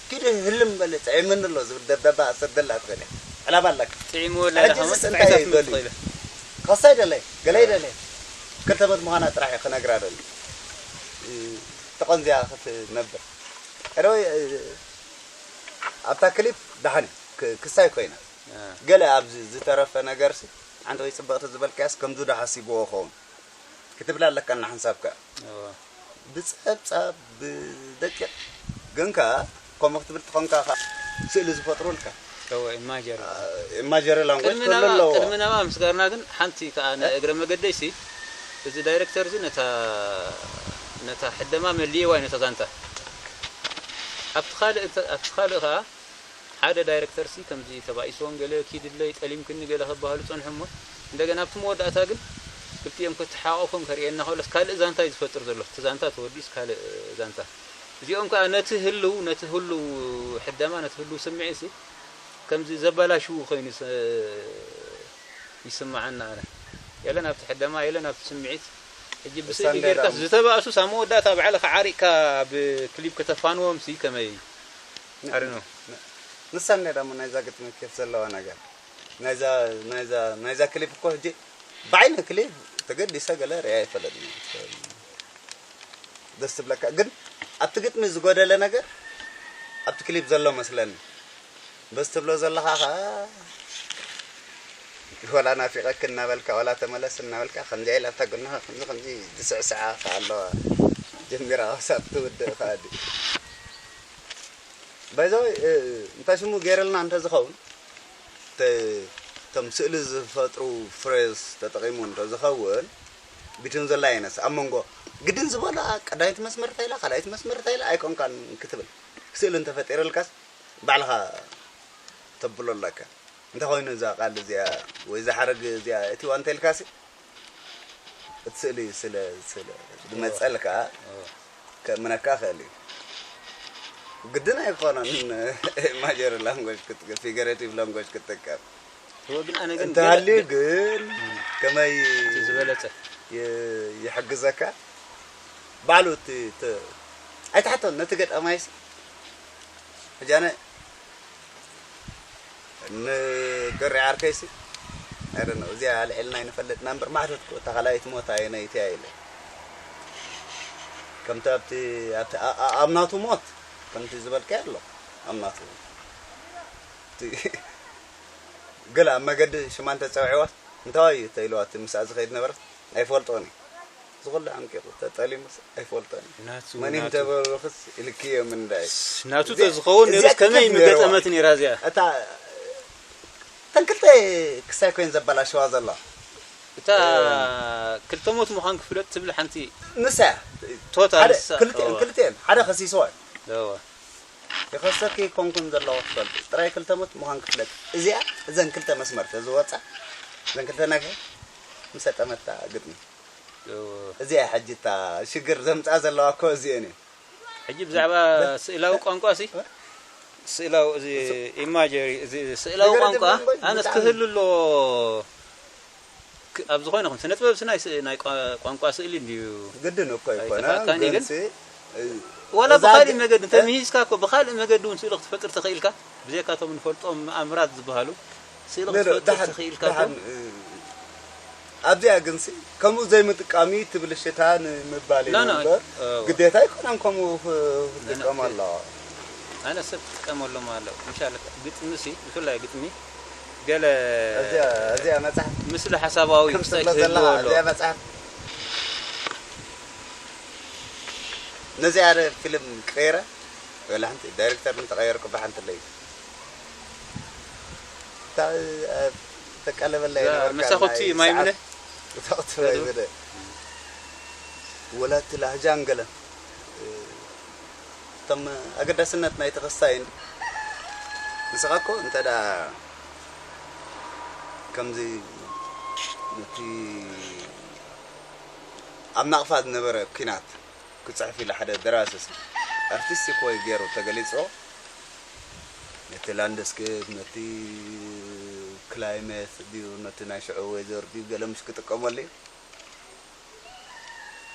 ኪዱ ህልም በለ ጥዒምኒ ኣሎ ዝብል ደብዳባ ኣሰደላ ትኽእል እያ ዕላማ ኣለካ ጥዒሙ ወላ ሕጂ ለኻ ዝስ እንታይ መጥቃዕታት እዩ ደልዩ ትኽእል ከሳ ይደለይ ገለ ይደለይ ክልተ በት ምዃና ጥራሕ እዩ ክነግራ ደልዩ ተቐንዚያ ክትነብር Anyway ኣብታ ክሊፕ ደሓን እዩ ክሳይ ኮይና ገለ ኣብዚ ዝተረፈ ነገርሲ ሓንቲ ወይ ጽብቕቲ ዝበልካያስ ከምዚ ዶ ሓሲብዎ ኸውን ክትብል ኣለካ እናሓንሳብካ ብጸብጻብ ብደቂቕ ግን ከኣ ከምኡ ክትብል ትኾንካ ከኣ ስእሊ ዝፈጥሩልካ እወ ኢማጀሪ ኢማጀሪ ላንጎጅ ቅድሚ ክህሉ ናባ ኣለዎ ቅድሚ ናባ ምስጋርና ግን ሓንቲ ከኣ ንእግረ መገደይሲ እዚ ዳይሬክተር እዚ ነታ ነታ ሕደማ መሊእዋ እዩ ነታ ዛንታ ኣብቲ ካልእ ኣብቲ ካልእ ከኣ ሓደ ዳይረክተር ሲ ከምዚ ተባኢሶም ገለ ኪድለይ ጠሊምክኒ ገለ ክበሃሉ ጸንሑ እሞ እንደገና ኣብቲ መወዳእታ ግን ክልቲኦም ክተሓቋቆፎም ከርእየና ከሎስ ካልእ ዛንታ እዩ ዝፈጥር ዘሎ። እቲ ዛንታ ተወዲኡስ ካልእ ዛንታ። እዚኦም ከኣ ነቲ ህልው ነቲ ህልው ሕደማ ነቲ ህልው ስምዒት ሲ ከምዚ ዘበላሽዉ ኮይኑ ይስምዓኒ ኣነ። የለን ኣብቲ ሕደማ የለን ኣብቲ ስምዒት። ሕጂ ብስእሊ ጌርካስ ዝተባእሱስ ኣብ መወዳእታ ባዕልኻ ዓሪቕካ ብክሊፕ ከተፋንዎም ሲ ከመይ? I don't know። ንሳ እንድያ ደሞ ናይዛ ግጥሚ ኬፍ ዘለዋ ነገር ናይዛ ናይዛ ናይዛ ክሊፕ እኮ ሕጂ ብዓይኒ ክሊፕ ተገዲሰ ገለ ሪኣ ይፈለጥ ደስ ትብለካ ግን ኣብቲ ግጥሚ ዝጎደለ ነገር ኣብቲ ክሊፕ ዘሎ መስለኒ በዚ ትብሎ ዘለኻ ኸዓ ወላ ናፊቐኪ እናበልካ ወላ ተመለስ እናበልካ ከምዚኣ ኢላ ኣብታ ጎንኻ ከምዚ ከምዚ ዝስዕስዓ ከ ኣለዋ ጀሚራ ክሳብ ትውድእ ከኣ ድዩ By the way እንታይ ሽሙ ገይረልና እንተዝኸውን እቶም ስእሊ ዝፈጥሩ ፍሬዝ ተጠቒሙ እንተዝኸውን between ዘላ የነስ ኣብ መንጎ ግድን ዝበላ ቀዳመይቲ መስመር እንታይ ኢላ ካልኣይቲ መስመር እንታይ ኢላ ኣይኮንካን ክትብል ስእሊ እንተፈጢርልካስ ባዕልኻ ተብሎ ኣለካ እንተኾይኑ እዛ ቃል እዚኣ ወይ እዛ ሓረግ እዚኣ እቲዋ እንተልካሲ እቲ ስእሊ ስለ ስለ ዝመፀልካ ከእምነካ ክእል እዩ ግድን ኣይኮነን imaginary language figurative language ክትጥቀም እንተሃልዩ ግን ከመይ ዝበለፀ ይሕግዘካ ባዕሉ እቲ ኣይትሓቶ ነቲ ገጣማይሲ ሕጂ ኣነ ንገሪ ዓርከይሲ I don't know እዚኣ ኣልዒልና ኣይንፈልጥና እምበር ማሕተትኩ እታ ካልኣይቲ ሞት ኣየነይቲ እያ ኢለ ከምቲ ኣብቲ ኣብቲ ኣብ ናቱ ሞት ከምቲ ዝበልካዮ ኣሎ ኣብ ናቱ ገለ ኣብ መገዲ ሽማ እንተፀውዕዋስ እንታይ እዩ ተኢልዋ እቲ ምስኣ ዝኸይድ ነበረት ኣይፈልጦን እዩ ዝኹሉ ዓንቂቑ ተጠሊሙስ ኣይፈልጦን እዩ ናቱ መን እዩ ናቱ እንተበሉኽስ ኢልክዮ ምንዳይ ናቱ እዚኣ- ተዝኸውን እዚኣ ነይሩስ ከመይ ክሊፕ ነይርዋ። ምገጠመት ነይራ እዚኣ እታ እተን ክልተ ክሳይ ኮይን ዘበላሸዋ ዘሎ እታ ክልተ ሞት ምዃን ክፍለጥ ትብል ሓንቲ ንሳ እያ ቶታ ሓደ ንሳ ክልቲኤን እወ። ክልቲኤን ሓደ ከሲስዋ እዩ እወ። ይኸሰኪ ይኮንኩን ዘለዎ ክትፈልጡ ጥራይ ክልተ ሞት ምዃን ክፍለጥ። እዚኣ እዘን ክልተ መስመር ተዝወጻ እዘን ክልተ ነግሒ ምሰጠመታ ግጥሚ። እዚኣ ሕጂ እታ ሽግር ዘምጻ ዘለዋ እኮ እዚአን እዩ። ሕጂ ብዛዕባ ስእላዊ ቋንቋ ሲ ስእላዊ እዚ ኢማጀሪ እዚ ስእላዊ ቋንቋ ኣነስ ክህሉ ኣሎ ኣብ ዝኾነ ኹን ስነ ጥበብ ናይ ቋንቋ ስእሊ እንዲዩ ግድን እኮ ይኮነ ግን ዋላ ብካሊእ መገዲ እንተምሂዝካ እኮ ብካሊእ መገዲ እውን ስእሊ ክትፈጥር ተኽኢልካ ብዘይካቶም ንፈልጦም ኣምራት ዝበሃሉ ስእሊ ክትፈጥር ተኽኢልካ ኣብዚኣ ግንሲ ከምኡ ዘይምጥቃሚ ትብል ሽታ ንምባል እዩ እምበር ግዴታ ኣይኮነን ከምኡ ክጥቀም ኣለዋ። ኣነ ሰብ ክጥቀመሎም ኣለዉ ምሻለ ግጥሚ ሲ ብፍላይ ግጥሚ ገለ እዚኣ መጽሓፍ ምስለ ሓሳባዊ ክስታይ ክህልዎ ኣለዎ። ነዚኣ ፊልም ቀይረ ወላ ሓንቲ ዳይሬክተር እንተቐየርኩ ብሓንቲ ለይ ተቃለበላ መሳኹቲ ማይምነ ተቕትበ ወላ እቲ ላህጃን ገለን እቶም ኣገዳስነት ናይ ተኸስታይን ንስኻ እኮ እንተ ደኣ ከምዚ ነቲ ኣብ ናቕፋ ዝነበረ ኲናት ክጽሕፍ ኢሉ ሓደ ደራሲ ኣርቲስቲክ ወይ ገይሩ ተገሊጽዎ ነቲ ላንድስኬፕ ነቲ ክላይሜት ድዩ ነቲ ናይ ሽዑ ዌዘር ድዩ ገለ ምሽ ክጥቀመሉ እዩ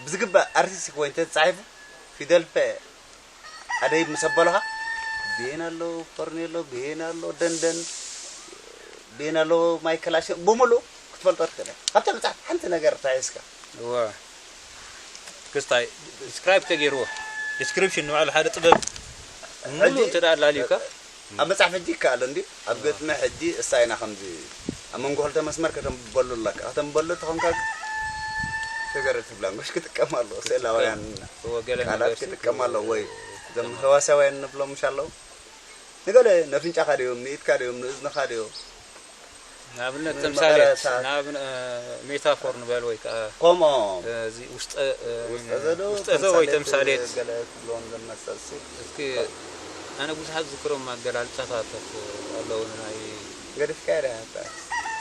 ብዝግባእ ኣርቲስቲክ ወይ እንተተጻሒፉ ፊደል ፈ ኣደይ ምስ ኣበልኻ ቤን ኣሎ ኮርኔሎ ቤን ኣሎ ደንደን ቤን ኣሎ ማይክል ኣሸ ብምሉ ክትፈልጦ ትኽእል ኢኻ። ካብታ መጽሓፍ ሓንቲ ነገር ተሒዝካ። እወ። ክስታይ ዲስክራይብ ተገይርዎ። ዲስክሪፕሽን ንባዕሉ ሓደ ጥበብ ሙሉ እንተ ደኣ ኣላልዩካ ኣብ መጽሓፍ ሕጂ ይከኣል እንዲ ኣብ ገጥሚ ሕጂ እሳ ኢና ከምዚ ኣብ መንጎ ክልተ መስመር ከተንብበሉ ኣለካ ከተንብበሉ ተኾንካ ግን ተገረ ትብላ እንጎሽ ክጥቀም ኣለዎ ስእላውያን እወ ገለ ቃላት ነገር ሲ- ክጥቀም ኣለዎ ወይ እዞም ህዋሳውያን ንብሎም ምሽ ኣለዉ ንገለ ነፍንጫኻ ድዮም ንኢድካ ድዮም ንእዝንኻ ድዮም ንኣብነት ተምሳሌት ንኣብነ- ሜታፎር ንበል ወይ ከዓ ከምኦም እዚ ውስጠ ውስጠ ዘዶ ውስጠ ዘ ወይ ተምሳሌት ገለ ክብሎም ዘመሰልሲ እስኪ ኣነ ብዙሓት ዝክሮም ኣገላልፃታት ኣለዉ ናይ ገዲፍካ ዳ ያታ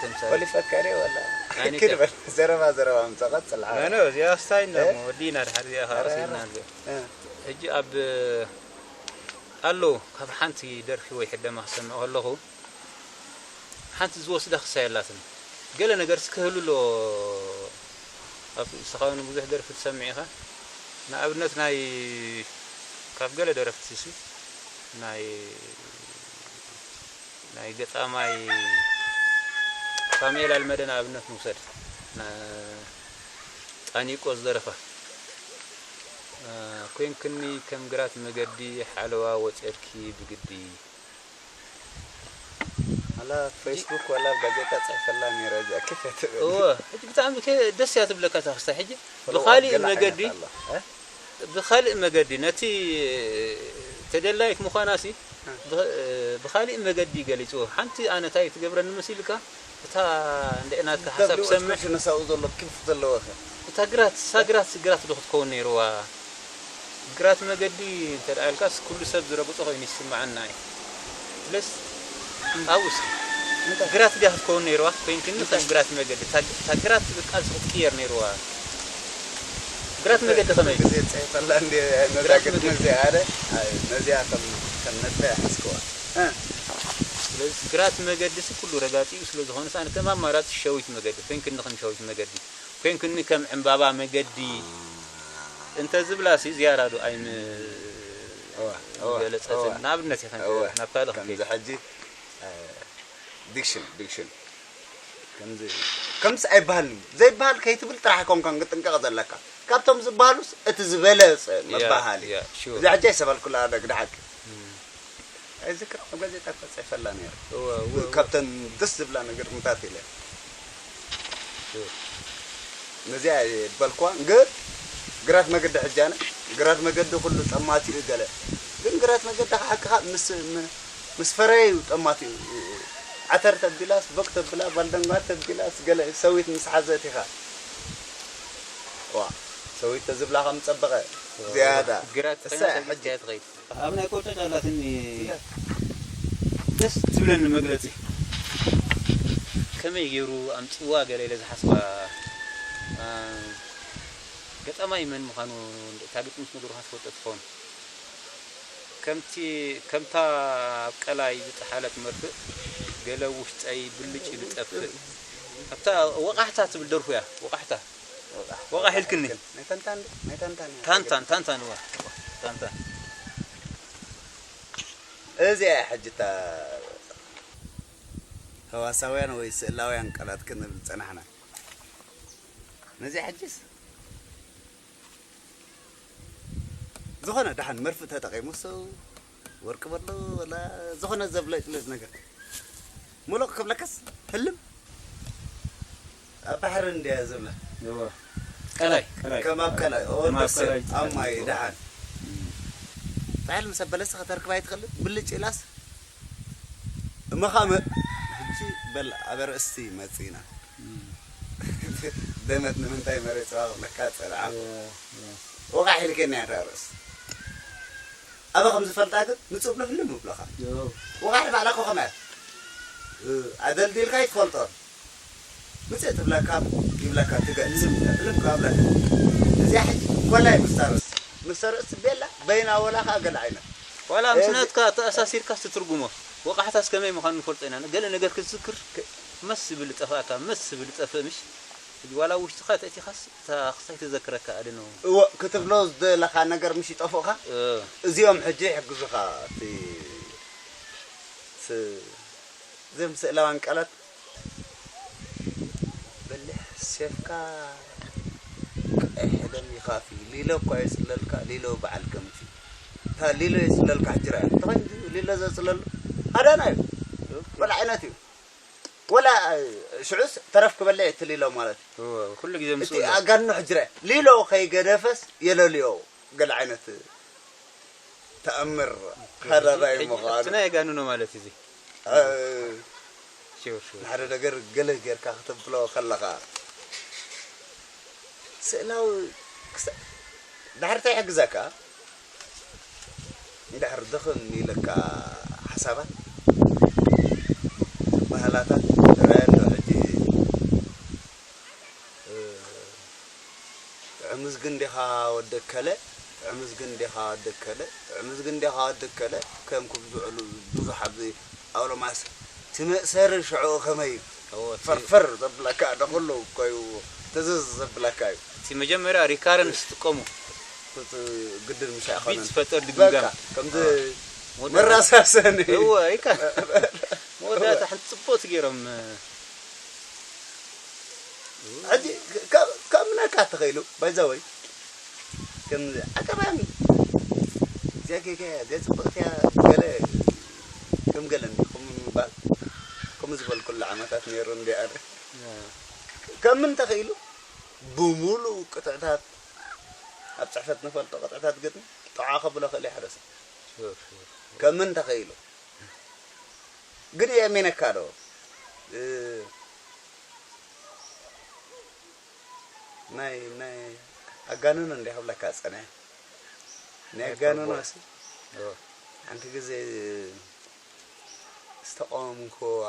ተምሳሌት ወሊፈካ ዳ ወላ ኣይንከ- ክድበል ዘረባ ዘረባ ምፀቐፅል ዓረ ኣነ እዚኣ ስታይልና እሞ ወዲና ድሓር እዚኣ ከዓ ኣረ፣ ቀሲልና ኣረ። ንሪኦ እ። ሕጂ ኣብ ኣሎ ካብ ሓንቲ ደርፊ ወይ ሕደማ ክሰምዕ ከለኹ ሓንቲ ዝወስዳ ክሳ የላትን ገለ ነገርስ ክህሉ ኣሎ ኣብ ንስኻ እውን ብዙሕ ደርፊ ትሰምዕ ኢኻ ንኣብነት ናይ ካብ ገለ ደረፍቲ ሲ ናይ ናይ ገጣማይ ሳሙኤል ኣልመደ ንኣብነት ንውሰድ ጣኒቆ ዝደረፋ ኮይንክኒ ከም ግራት መገዲ ሓለዋ ወፅየድኪ ብግዲ ኣላ ፌስቡክ ዋላ ኣብ ጋዜጣ ፅሒፈላ ነይረ እዚኣ ክፈት እወ ሕጂ ብጣዕሚ ከ- ደስ እያ ትብለካ እታ ክስታይ ሕጂ ብኻሊእ ገለ መገዲ ዓይነት ኣሎ። እ? ብኻሊእ መገዲ ነቲ ተደላይት ምዃና ሲ ብ- ብኻሊእ መገዲ ገሊፅዎ ሓንቲ ኣነ ታይ ትገብረኒ መሲልካ እታ እንደ ናትካ ሓሳብ ደብሊው ክሰምዕ ኤክስፕሬሽን ንሳኡ ዘሎ ክፍ ዘለዎ ኸ እታ ግራት እሳ ግራት ግራት ዶ ክትከውን ነይርዋ ግራት መገዲ እንተ ደኣ ኢልካስ ኩሉ ሰብ ዝረግጾ ኮይኑ ይስምዓና እዩ ስለስ ኣብኡስ ግራት ድያ ክትከውን ነይርዋ ኮይንክኒ ከም ግራት መገዲ እታ ግራት ቃልሲ ክትቅየር ነይርዋ ግራት መገዲ ከመይ ግዜ ፀይፈላ እንዲ ነዛ ግጥሚ እዚኣ ኣረ ነዚኣ ከም ከም ነጥበ ይሓዝክዋ ስለዚ ግራት መገዲ ሲ ኩሉ ረጋፂኡ ስለ ዝኾነ ኣነ ከም ኣማራፂ ሸዊት መገዲ ኮይንክኒ ከም ሸዊት መገዲ ኮይንክኒ ከም ዕምባባ መገዲ እንተ ዝብላ ሲ ዝያዳ ዶ ኣይም ገለጸትን ንኣብነት ይኸን ናብ ካልእ ከምዚ ሕጂ ዲክሽን ዲክሽን ከምዚ ከምዚ ኣይበሃልን እዩ ዘይበሃል ከይትብል ጥራሕ ኮንካን ክጥንቀቕ ዘለካ ካብቶም ዝበሃሉስ እቲ ዝበለጸ መበሃሊ እዛ ሕጂ ኣይሰበልኩላ ደግዲ ሓቂ ኣይዝክር ኣብ ጋዜጣ እኮ ጽሕፈላ ነይረ እወ እወ እወ ካብተን ደስ ዝብላ ነገር ምታት ኢለ እወ ነዚኣ እየ ዝበልኩዋ ግን ግራት መገዲ ሕጂ ኣነ ግራት መገዲ ኩሉ ጠማት እዩ ገለ ግን ግራት መገዲ ሓቅኻ ምስ ም- ምስ ፈረየ እዩ ጠማት እዩ ዓተር ተቢላስ በቅ ተብላ ባልደንጓ ተቢላስ ገለ ሰዊት ምስ ሓዘት ኢኻ ዋ ሰዊት ተዝብላ ከም ጸበቐ ዝያዳ ግራት እሳ ተኸይና ሕጂ ሰዊት ትኸይድ ኣብ ናይ ቆርጨጭ ኣላትኒ ደስ ትብለኒ መግለጺ። ከመይ ገይሩ ኣምጺዋ ገለ ኢለ ዝሓስባ፣ ኣ፣ ገጣማይ መን ምዃኑ እታ ግጥሚ ትነግሩኻ ትፈልጦ ትኸውን። ከምቲ፣ ከምታ ኣብ ቀላይ ዝጠሓለት መርፍእ፣ ገለ ውሽጠይ ብልጭ ኢሉ ጠፍእ። ኣብታ ወቓሕታ ትብል ደርፉ እያ፣ ወቓሕታ። ወቓሕ ኢልክኒ። ናይ ታንታን ዶ? ናይ ታንታን እያ። ታንታን፣ ታንታን፣ እዋ፣ ታንታን። እዚኣ እያ ሕጂ እታ ሰዋሳውያን ወይ ስእላውያን ቃላት ክንብል ዝጸናሕና። ነዚኣ ሕጂስ ዝኾነ ደሓን መርፍእ ተጠቒሙ፣ ሰው ወርቂ በሎ ወላ ዝኾነ ዘብለጭልጭ ነገር ሙሉቕ ክብለካስ፣ ህልም ኣብ ባሕሪ እንድያ ዝብላ። እወ። ቀላይ፣ ቀላይ። ከም ኣብ ቀላይ፣ ኦ፣ ከም ኣብ ደስ ቀላይ ኣብ ማይ ይትረፍ። ደሓን። እም። ጣዕል ምስ ኣበለስ ከተርክባ ኣይትኽእልን። ብልጭ ኢላስ እመኻ መ-፣ ሕጂ በል ኣብ ኣርእስቲ መጺና። እም። ደመት ንምንታይ መሬጽዋ ክብለካ ጸልዓ። እወ፣ እወ። ወቓሕ ኢልከኒ እያ እታ ኣርእስቲ። ኣበ ከም ዝፈልጣ ግን ንጹር ብሎ ህልም ይብለኻ። እወ። ወቓሕ ባዕላ እኮ ከመይ እያ? እ፣ ኣደልዲልካ ኣይትፈልጦን። ምጽእ ትብለካ፣ ይብለካ፣ ትገልጽ፣ ትዕልም ካብለካ። እዚኣ ሕጂ ኮላይ ምስ ታርስ፣ ምስ ተርእስ ቤላ፣ በይና ወላ ከኣ ገለ ዓይነት። ዋላ ምስ እ፣ ናትካ ተኣሳሲርካስ ትትርጉሞ። ወቓሕታስ ከመይ ምዃኑ ንፈልጦ ኢና። ገለ ነገር ክትዝክር፣ ክ-፣ መስ ዝብል ጠፍኣካ፣ መስ ዝብል ጠፍእ፣ ምሽ? ሕጂ ዋላ ውሽጥኻ ተእቲኻስ፣ እታ ክሳይ ትዘክረካ፣ ኣደኖ። እወ፣ ክትብሎ ዝደለኻ ነገር ምሽ ይጠፍእኻ? እ። እዚኦም ሕጂ ይሕግዙኻ፣ እቲ ስ-፣ እዚኦም ስእላውያን ቃላት በሊሕ ሴፍካ ቀይሕ ደም ይኻፊ። ሊሎ እኳ የጽለልካ፣ ሊሎ በዓል ከምቲ። እታ ሊሎ የጽለልካ ሕጅራ እያ። እንተኾይኑ ሊሎ ዘጽለሉ ሃዳና እዩ። ወላ ዓይነት እዩ። ወላ ሽዑስ ተረፍ ክበልዕ እቲ ሊሎ ማለት እዩ። እወ፣ ኩሉ ግዜ እቲ ምስኡ ኣሎ። ኣጋንኖ ሕጅራ እዩ። ሊሎ ከይገደፈስ የለልዮ። ገለ ዓይነት ተኣምር ሃዳናይ ምዃኑ። እቲ ናይ ኣጋንኖ ማለት እዚ። እ፣ ሹር፣ ሹር። ንሓደ ነገር ገለ ጌርካ ከተብሎ ከለኻ፣ ስእላዊ ክሳ-፣ ድሕሪ እንታይ ይሕግዘካ? እንድሕር ድኽም ኢለካ ሓሳባት፣ ባህላታት፣ ርኣየሎ ሕጂ፣ እ፣ ጥዑምዝጊ እንዲኻ ወዲ እከለ፣ ጥዑምዝጊ እንዲኻ ወዲ እከለ፣ ጥዑምዝጊ እንዲኻ ወዲ እከለ፣ ከም ክብዝዑሉ ብዙሕ ኣብዚ ኣውሎማስ ትመእሰሪ ሽዑ ከመይ እዩ? እዎ፣ እቲ ፈርፈር ዘብለካ፣ ንኹሉ እኮ እዩ ትዝዝ ዘብለካ እዩ። እቲ መጀመርያ ሪካረንስ ትጥቀሙ። እቲ ግድን ምሽ ቢት ኣይኮነን። ዝፈጥር በቃ፣ ድግምጋም። ከምዚ መወዳእታ መራሳሰኒ። እዎ፣ ይካ-፣ መወዳእታ ሓንቲ ጽቡቕቲ ገይሮም፣ ሕጂ ካብ፣ ካብ ምነካ ተኸኢሉ፣ by the way፣ ከም ዓቀባን እዚኣ ጌጋ እያ፣ እዚኣ ጽብቕቲ እያ፣ ገለ ከም ገለ እንዲኹም ምባል፣ ከምኡ ዝበልኩሉ ዓመታት ነይሩ እንዲ ኣነ። ከም ምን ተኸኢሉ፣ ብምሉእ ቅጥዕታት፣ ኣብ ጽሕፈት ንፈልጦ ቅጥዕታት ግጥሚ፣ ጠዓ ከብሎ ክእል እየ ሓደ ሰብ። ከም ምን ተኸኢሉ። ግን የእሜነካ ዶ? እ፣ ናይ፣ ናይ ኣጋንኖ እንደ ክብለካ ጸኒሐ። ናይ ኣጋንኖ ሲ፣ እዎ። ሓንቲ ግዜ ዝተቆምኩዋ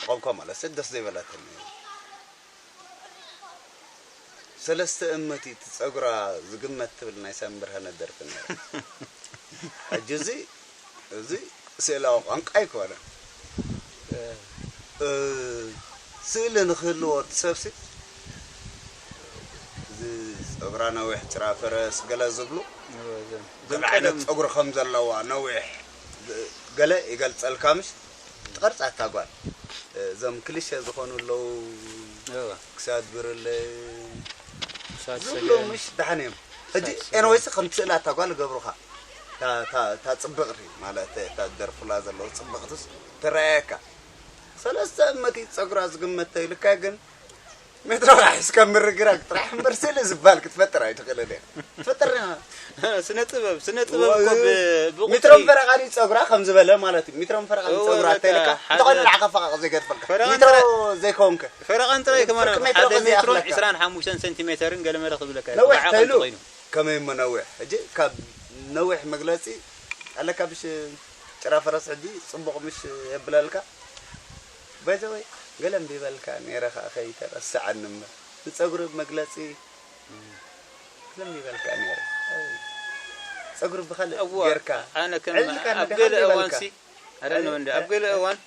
ቆምኳ ማለት ደስ ዘይበላትኒ። ሰለስተ እመት እቲ ጸጉራ ዝግመት ትብል ናይ ሳሚ ብርሃነ ደርፊ ነይራ። ሕጂ እዚ፣ እዚ ስእላዊ ቋንቋ ኣይኮነን። እ፣ ስእሊ ንክህልዎ እቲ ሰብሲ፣ እዚ ጸጉራ ነዊሕ፣ ጭራ ፈረስ ገለ ዝብሉ፣ እወ፣ እዞም፣ እዞም ገለ ዓይነት ቀደም ጸጉሪ ከም ዘለዋ ነዊሕ፣ ገለ ይገልጸልካ ምሽ? ትቐርጻ እታ ጓል። እዞም ክሊሸ ዝኾኑ ኣለዉ። እወ። ክሳድ ብርለ ክሳድ ዝብሉ ሰገን። ምሽ ደሓን እዮም። ሕጂ ክሳድ ሰገን። ኤንወይስ ከም ስእላ እታ ጓል ገብሩኻ። እታ፣ እታ፣ እታ ጽብቕቲ ማለት እታ ደርፉላ ዘለዉ ጽብቕትስ ትረኣየካ። ሰለስተ እመት እዩ ጸጉራ ዝግመት ተይልካ ግን ሜትሮ ሒዝካ ምርግራግ ጥራሕ እምበር ስእሊ ዝበሃል ክትፈጥር ኣይትኽእልን እያ። ትፈጥር ዲኻ? ስነ ጥበብ፣ ስነ ጥበብ እኮ ብ-፣ ብቑጽሪ ሜትሮን ፈረቓን እዩ ጸጉራ ከም ዝበለ ማለት እዩ። ሜትሮን ፈረቓን እወ፣ ጸጉራ በቃ፣ ተይልካ ሓደ እንተኾነ ንዓኻ ፈቓቕ ዘይገድፈልካ። ፈረቓን ሜትሮ ጥራይ ዘይከውንከ። ፈረቓን ጥራይ ከማን ፍርቂ ሜትሮ ሓደ ከዚ ሜትሮን ይኣኽለካ። ዕስራን ሓሙሽተን ሴንቲሜተርን ገለ መለ ክብለካ እዩ። ነዊሕ ተባዕኻ ተይሉ እንተኾይኑ። ከመይ እሞ ነዊሕ? ሕጂ ካብ ነዊሕ መግለጺ ኣለካ ብሽ ጭራ ፈረስ ሕጂ ጽቡቕ ምሽ የብለልካ። ባይዘወይ ገለ እምቢ በልካ ነይረ ከኣ ከይተረስዓኒ እምበር ንጸጉሪ መግለጺ ገለ እምቢ በልካ ነይረ። ጸጉሪ ብኻልእ እዋ፣ ጌርካ ኣነ ከም ዕልልካ ኣብ ነደኻ ገለ እምቢ እዋን በልካ። ሲ ኣረ ነው እንደ ኣብ ገለ እዋን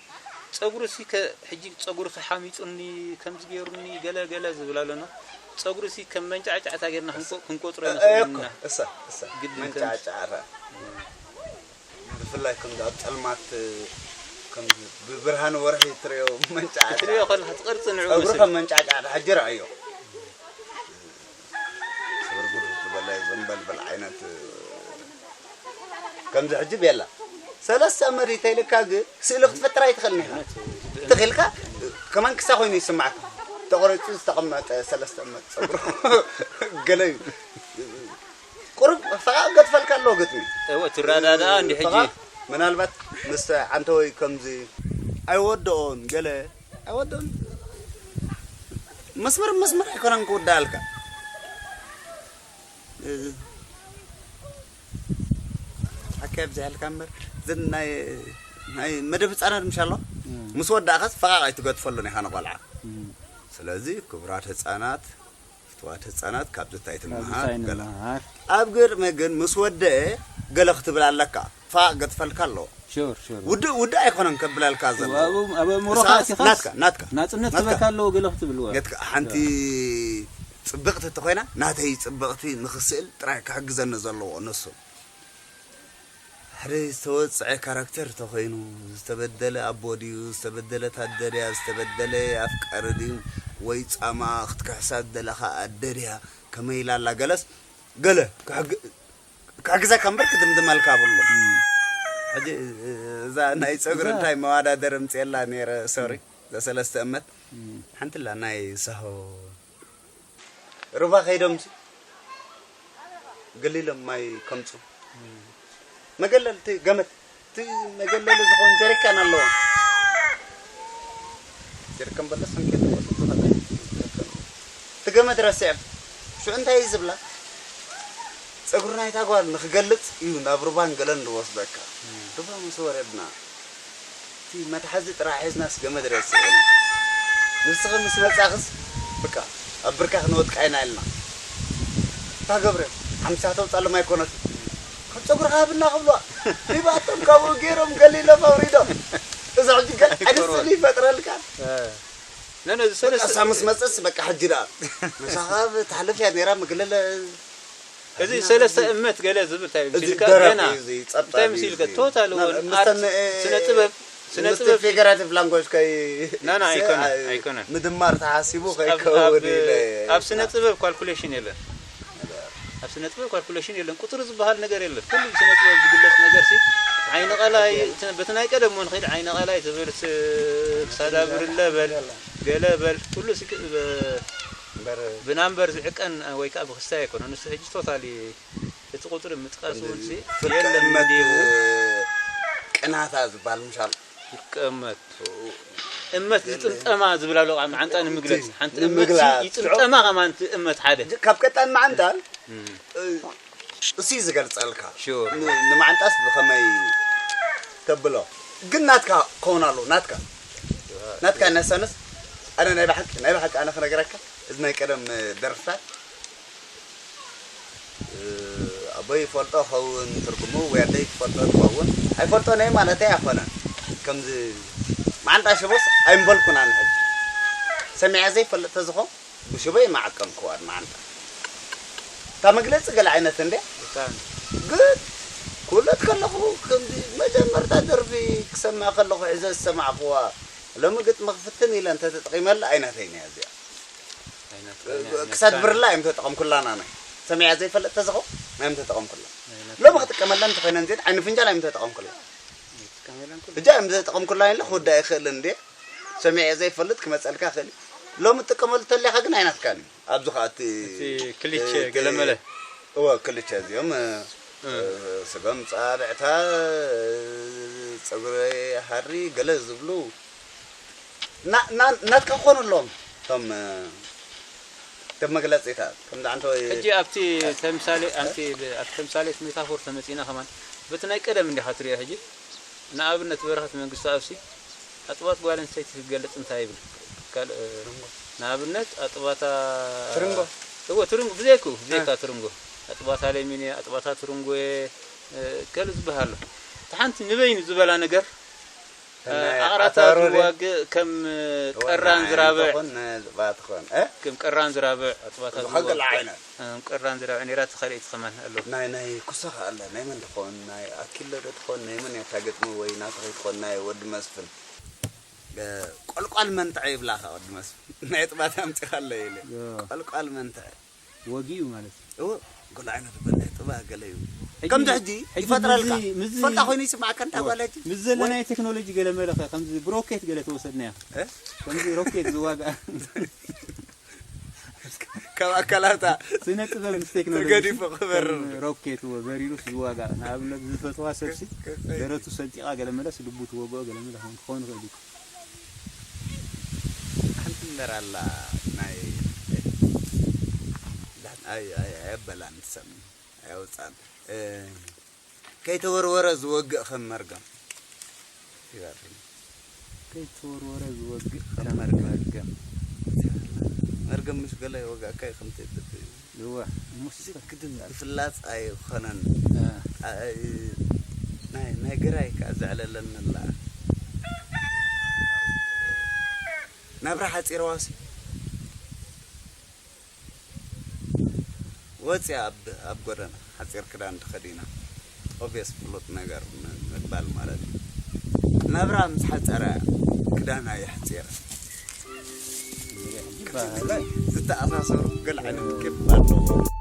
ጸጉሪ ሲ ከ ሕጂ ጸጉሪ ከሓሚጡኒ ከምዚ ገይሩኒ ገለ ገለ ዝብል ኣለና። ጸጉሪ ሲ ከም መንጫዕጫዕታ ጌርና ክንቆ- ክንቆጽሮ እኮ ንኽእልና። እሳ እሳ ግድን ከም መንጫዕጫዕታ። ብፍላይ ከምዚ ኣብ ጸልማት ከም ብብርሃን ወርሒ ትርእዮ መንጫዕጫዕታ። ክትርእዮ ከለኻ ትቐርጽ ንዕኡ ጸጉሪ ምስል። ከም መንጫዕጫዕታ ሕጂ ረኣዮ። ስብርብር ዝበለ ዘንበልበል ዓይነት ከምዚ ሕጂ ቤላ ሰለስተ መሪተ ኢልካ ግን ስእሊ ክትፈጥር ኣይትኽእልን ኢኻ። ትኽኢልካ ከማን ክሳ ኮይኑ ይስማዓካ። ተቆሪጹ ዝተቐመጠ ሰለስተ መት ጸጉሩ ገለ እዩ። ቁሩብ ፈቓቕ ገድፈልካ ኣለዎ ግጥሚ። እወ ትረዳዳኣ እንዲ ሕጂ። ፈቓቕ ምናልባት ምስ ዓንተወይ ከምዚ ኣይወደኦን ገለ ኣይወደኦን መስመር መስመር ኣይኮነን ክውዳኣልካ። ሓቂ ኣብዚሓልካ እምበር እዘን ናይ ናይ መደብ ህፃናት ምሽ ኣሎ ምስ ወዳእኻስ ፈቓቕ ኣይትገድፈሉን ኢኻ ንቆልዓ። ስለዚ ክቡራት ህፃናት ፍትዋት ህፃናት ካብዚ እንታይ ትምሃር እንታይ ገለ ንምሃር? ኣብ ግርሚ ግን ምስ ወደአ ገለ ክትብል ኣለካ። ፈቓቕ ገድፈልካ ኣለዎ። ሹር ሹር። ውድእ ውድእ ኣይኮነን ከብለልካ ዘሎ። ኣብ ኣብ ኣእምሮኻ እሳስ ኣቲኻስ ናትካ ናትካ ናጽነት ናትካ። ክበካ ኣለዎ ገለ ክትብልዎ። ናትካ ሓንቲ ጽብቕቲ እንተኾይና ናተይ ጽብቕቲ ንኽስእል ጥራይ ክሕግዘኒ ዘለዎ ንሱ። ሓደ ዝተወጽዐ ካራክተር ተኾይኑ ዝተበደለ ኣቦ ድዩ ዝተበደለት ኣደ ድያ ዝተበደለ ኣፍቃሪ ድዩ ወይ ጻማ ክትክሕሳ ዝደለኻ ኣደ ድያ ከመይ ኢላ ኣላ ገለስ ገለ ክሕግ- ክሕግዘካ እምበር ክድምድመልካ ኣብሉ። ሕጂ እዛ ናይ ጸጉሪ እንታይ መዋዳደር እምጽየላ ነይረ ሶሪ እዛ ሰለስተ እመት ሓንቲ ላ ናይ ሳሆ ሩባ ከይዶም ገሊሎም ማይ ከምጹ መገለል እቲ ገመድ እቲ መገለሊ ዝኾን ጀሪካን ኣለዎ። ጀሪካን በለስ ሰንኬት እቲ ገመድ ረሲዖም ሽዑ እንታይ እዩ ዝብላ ጸጉሪ ናይታ ጓል ንኽገልጽ እዩ ናብ ሩባን ገለን ዝወስደካ። ሩባ ምስ ወረድና እቲ መትሓዚ ጥራሕ ሒዝናስ ገመድ ረሲዕና ንስኺ ምስ መጻኽስ በቃ ኣብ ብርካ ክንወድቃ ኢና ኢልና እታ ገብረ ሓምሳ ተውፃሎም ኣይኮነትን ካብ ፀጉርካ ሃብና ክብልዋ ሂባቶም ካብኡ ገይሮም ገሊሎም ኣውሪዶም እዚ ሕጂ ገለ ዓይነት ስእሊ ይፈጥረልካ ነነ ዝሰለስተ እሳ ምስ መፀስ በቃ ሕጂ ደኣ ምሳኻ ትሓልፍ እያ ነይራ ምግለለ እዚ ሰለስተ እመት ገለ ዝብል እንታይ እዚ ምስልካ ደረፍ ገና እዩ፣ እዚ ጸብጻብ እንታይ እዩ፣ ምስልካ እዚ ቶታል ና- ኦን ምስ ኣርት ተን- ስነ ጥበብ ስነ ምስ ጥበብ ፊገራቲቭ ላንጓጅ ከይ ናና ሲ- ኣይኮነን ኣይ- ኣይኮነን ምድማር ተሓሲቡ ኣብ- ከይከውን ኣብ- ኢለ ኣብ ስነ ጥበብ ካልኩሌሽን የለን ኣብ ስነ ጥበብ ካልኩሌሽን የለን ቁፅሪ ዝበሃል ነገር የለን ኩሉ ብስነ ጥበብ ዝግለፅ ነገር ሲ ዓይኒ ቀላይ ት- በቲ ናይ ቀደም እውን ኸይድ ዓይኒ ቀላይ ትብል ስ- ክሳዳ ብርለ በል ገለ በል ኩሉ ሲ ብ- እምበር ብናምበር ዝዕቀን ወይ ከዓ ብክስታይ ኣይኮነ ንሱ ሕጂ ቶታሊ እቲ ቁፅሪ ምጥቃስ እውን ሲ ፍርቂ የለን እመት እንዲሁ ቅናታ ዝበሃል ምሻል ፍርቂ እመት እመት ዝጥምጠማ ዝብል ኣሎ ከዓ መዓንጣ ንምግለፅ ሓንቲ እመት ሲ ንምግላፅ ይጥምጠማ ከማን እቲ እመት ሓደ ካብ ቀጣን መዓንጣ እሱ እዩ ዝገልፀልካ ሹር ን- ንመዓንጣስ ብኸመይ ተብሎ ግን ናትካ ክኸውን ኣለዎ ናትካ ናትካ ነሰንስ ኣነ ናይ ብሓቂ ናይ ብሓቂ ኣነ ክነገረካ እዚ ናይ ቀደም ደርፍታት ኣቦይ ይፈልጦ ኸውን ትርጉሙ ወይ ኣደይ ትፈልጦ ትኸውን ኣይፈልጦን እየ ማለተይ ኣይኮነን ከምዚ መዓንጣ ሽቦስ ኣይምበልኩን ኣነ ሕጂ ሰሚዐ ዘይፈልጥ ተዝኾን ብሽቦ ይመዓቀንክዋ መዓንጣ እታ መግለፂ ገለ ዓይነት እንደ ብጣዕሚ ግን ክውለድ ከለኹ ከምዚ መጀመርታ ደርፊ ክሰምዕ ከለኹ ሕዘ ዝሰማዕክዋ ሎሚ ግጥሚ ክፍትን ኢለ እንተተጠቒመላ ኣይነተይን እያ እዚኣ ክሳድ ብርላ እዮም ተጠቐምኩላ ናናይ ሰሚዐ ዘይፈልጥ ተዝኸው ናይ ተጠቐምኩላ ሎሚ ክጥቀመላ እንተኮይነ እንዜን ዓይኒ ፍንጃል እዮም ተጠቐምኩላ እጃ እዮም ዘጠቐምኩላ ኢለ ክውዳ ይኽእል እንዴ ሰሚዐ ዘይፈልጥ ክመፀልካ ይኽእል ሎሚ ትጥቀመሉ ተሊኻ ግን ኣይናትካን እዩ ኣብዚ ከዓ እቲ እቲ ክሊቸ እቲ- ገለመለ እወ ክልቸ እዚኦም እ፣ ስገም ፃብዕታ እ፣ ፀጉሪ ሃሪ ገለ ዝብሉ ና- ና- ናትካ ክኾኑ ኣለዎም እቶም እ፣ ከም መግለጺታት ከምዚ ዓንተ ወይ ሕጂ ኣብቲ ተምሳሌ ኣብቲ ኣብቲ ተምሳሌት ሜታፎር ተመጺና ከማን በቲ ናይ ቀደም እንዲኻ ትሪኦ። ሕጂ ንኣብነት በረኸት መንግስቱ ኣብሲ ኣጥባት ጓል ኣንስተይቲ ክገልጽ እንታይ ይብል? ካልእ ንኣብነት ኣጥባታ ትርንጎ። እዎ ትርንጎ ብዘይኩ ብዘይካ ትርንጎ ኣጥባታ ለሚንየ ኣጥባታ ትርንጎየ ገለ ዝበሃሉ እቲ ሓንቲ ንበይኑ ዝበላ ነገር ኣቕራታ ዝዋግእ ከም ቀራን ዝራብዕ ትኾን ነጥባ ትኾን እ ከም ቀራን ዝራብዕ ኣጥባታ ዝኸገል ዓይነት ከም ቀራን ዝራብዕ ነይራ ተኸልእቲ ከማን ኣሎ ናይ ናይ ኩሳ ከኣለ ናይ መን ትኾን ናይ ኣኪለ ዶ ትኾን ናይ መን እያ እታ ግጥሚ ወይ ናትኸይ ትኾን ናይ ወዲ መስፍን እ፣ ቆልቋል መንትዐ ይብላኻ ወዲ መስፍን ናይ ጥባት ኣምፂኻለ ኢለ ቆልቋል መንትዐ ወጊኡ ማለት እዩ እዎ ገለ ዓይነት በለ ጥባ ገለ እዩ ከም ድሕጂ ይፈጥረልካ ትፈልጣ ኮይኑ ይስማዕካ እንታ ጓል ሕጂ ምስ ዘለናዮ ቴክኖሎጂ ገለ መለኸ ከምዚ ብሮኬት ገለ ተወሰድናዮ እ? ከምዚ ሮኬት ዝዋጋ ካብ ኣካላታ ስነ ጥበብ ምስ ቴክኖሎጂ ተገዲፉ ክበርር ከም ሮኬት እዎ በሪሩስ ዝዋጋ ንኣብነት ዝፈትዋ ሰብሲ ደረቱ ሰንጢቓ ገለ መለስ ልቡ ትወግኦ ገለ መለ ክኸውን ክኽእል እዩ ሓንቲ እምበር ኣላ ናይ ኣይ- ኣይ- ኣየበላን ትሰሚ ኣየውፃን እ፣ ከይተወርወረ ዝወግእ ከም መርገም ይበርህ። ከይተወርወረ ዝወግእ ከም ከም መርገም። መርገም መርገም ምስ ገለ ይወጋእካ እዩ ከምቲ ልዋ ሙስ ግድን ብፍላፅ ኣይኮነን እ፣ ኣ- ናይ ናይ ግራይ ከዓ ዘዕለለኒ ኣላ ናብራ ሓፂርዋሲ ወፂኣ ኣብ ኣብ ጎደና ሓፂር ክዳን ተኸዲና ኦብየስ ፍሉጥ ነገር ም- ምግባል ማለት እዩ ናብራ ምስ ሓፀረ ክዳና የሕፂር ይበሃል ዝተኣሳሰሩ ገለ ዓይነት ኬፍ ኣለዎ